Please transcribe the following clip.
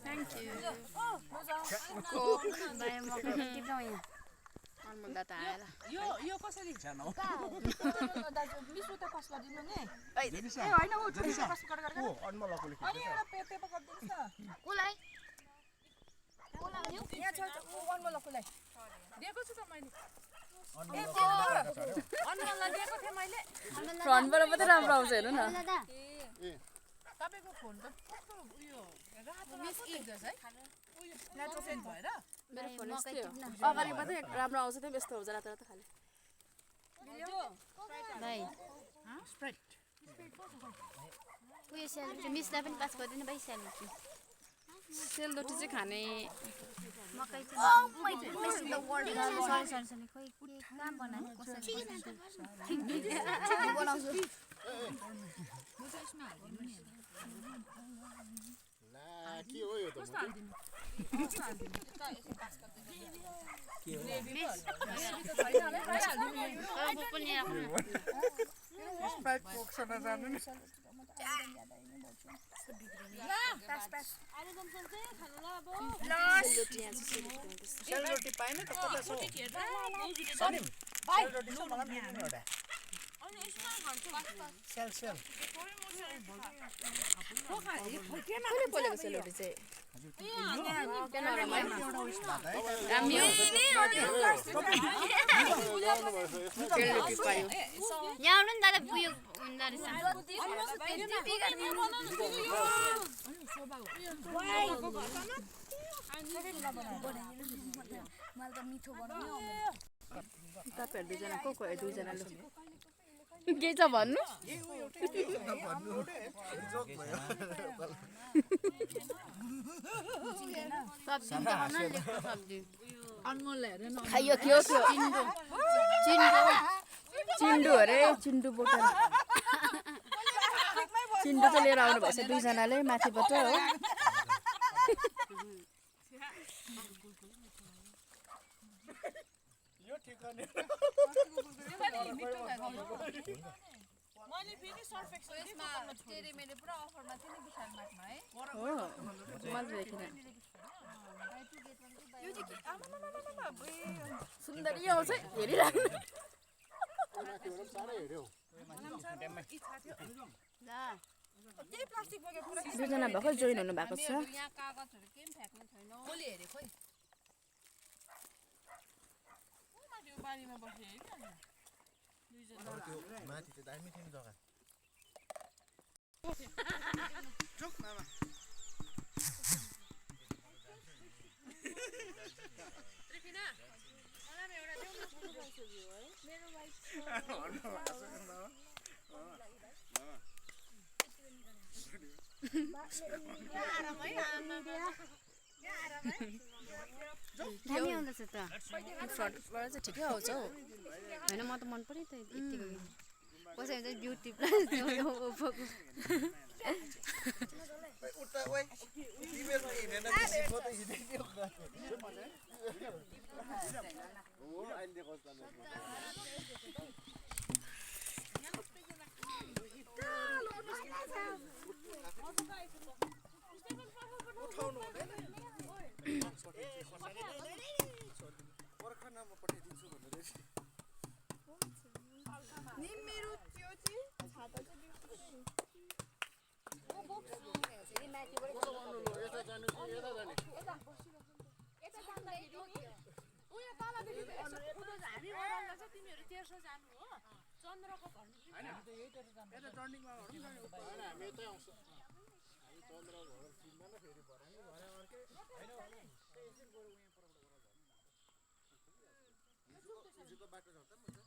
Thank you. Coke. Baie mokka के पाउँ अन्मुदा त आएला यो कसरी दाजु 20 रुपैयाँ पास गरिदिनु नि ए हैन उ 20 रुपैयाँ पास गरेर ओ अन्मलाको लेख्नु अनि एउटा पेपर गरिदिनुस् न कुलाई कुला भन्यो यहाँ छ उ अन्मलाकोलाई दिएको छु त मैले अन्मला दिएको थिए मैले फ्रन्टबाट मात्रै राम्रो आउँछ हेर्नु न दादा तपाईको फोन त कस्तो उयो रातो रातो देख्छ है उयो नाइट्रोजन भएर मेरो फोन यस्तै हो अगाडि मात्रै राम्रो आउँछ त्यो यस्तो हुन्छ रातो रातो खाले भाइ स्प्राइट उयो सेलरोटी मिसलाई पनि पास गरिदिनु भाइ सेलरोटी सेलरोटी चाहिँ खाने मकै चाहिँ सरी खोइ के काम बनायो कसरी बनाउँछु ला के हो यो त स्प्राइट कोक छ नजानु नि सेलरोटी पाएन त कता छ सनिम सेलरोटी छ मलाई पनि दिनु एउटा सेल कसले पोलेको सेलरोटी चाहिँ सेलरोटी पायो यहाँ आउनु नि दादा उयो हुँदो रहेछ तपाईहरु दुईजना को दुईजना लु के छ भन्नु खाइयो के हो चिन्डु अरे चिन्डु बोटल चिन्डु चाहिँ लिएर आउनु भएछ दुईजनाले माथिबाट हो मैले फेरि सर्फ एक्सलमा तेरे मेरे पुरा अफरमा थियो नि विशाल मार्टमा है हो मैले देखिन यो चाहिँ के सुन्दरी आउँछ हेरिराख्नु त्यही प्लास्टिक बोकेको पुरा दुईजना भर्खर जोइन हुनु भएको छ यहाँ कागजहरु केही फ्याक्नु छैन कोले हेरे खोइ माथि बारीमा बसे है माथि त दामी थियो नि जग्गा चुप मामा त्रिफिना मलाई एउटा देऊ न फोटो पाउँछु है मेरो वाइफ दामी आउँदैछ त फ्रन्टबाट चाहिँ ठिकै आउँछ हौ होइन म त मन पऱ्यो त यतिको कसै हुन्छ ब्युटी प्लस उता ओइ तिमीहरु हिँडेन बेसी फोटो खिच्दियो हो अहिले देखोस् त उठाउनु हुँदैन पर्खनामा पठाइदिन्छु भनेर नि मेरो त्यो चाहिँ छाता चाहिँ उयो तलदेखि हामी ओह्राल्दा चाहिँ तिमीहरू तेर्सो जानु हो चन्द्रको घरमा हैन हामी त यही तेर्सो जानु यता टर्निङमा हो नि हामी यतै आउँछ हामी चन्द्र घर सिममा न फेरि भरानी भरा अर्कै हैन एकछिन गरौ यहाँ परबाट गरौ झन् बाटो छ त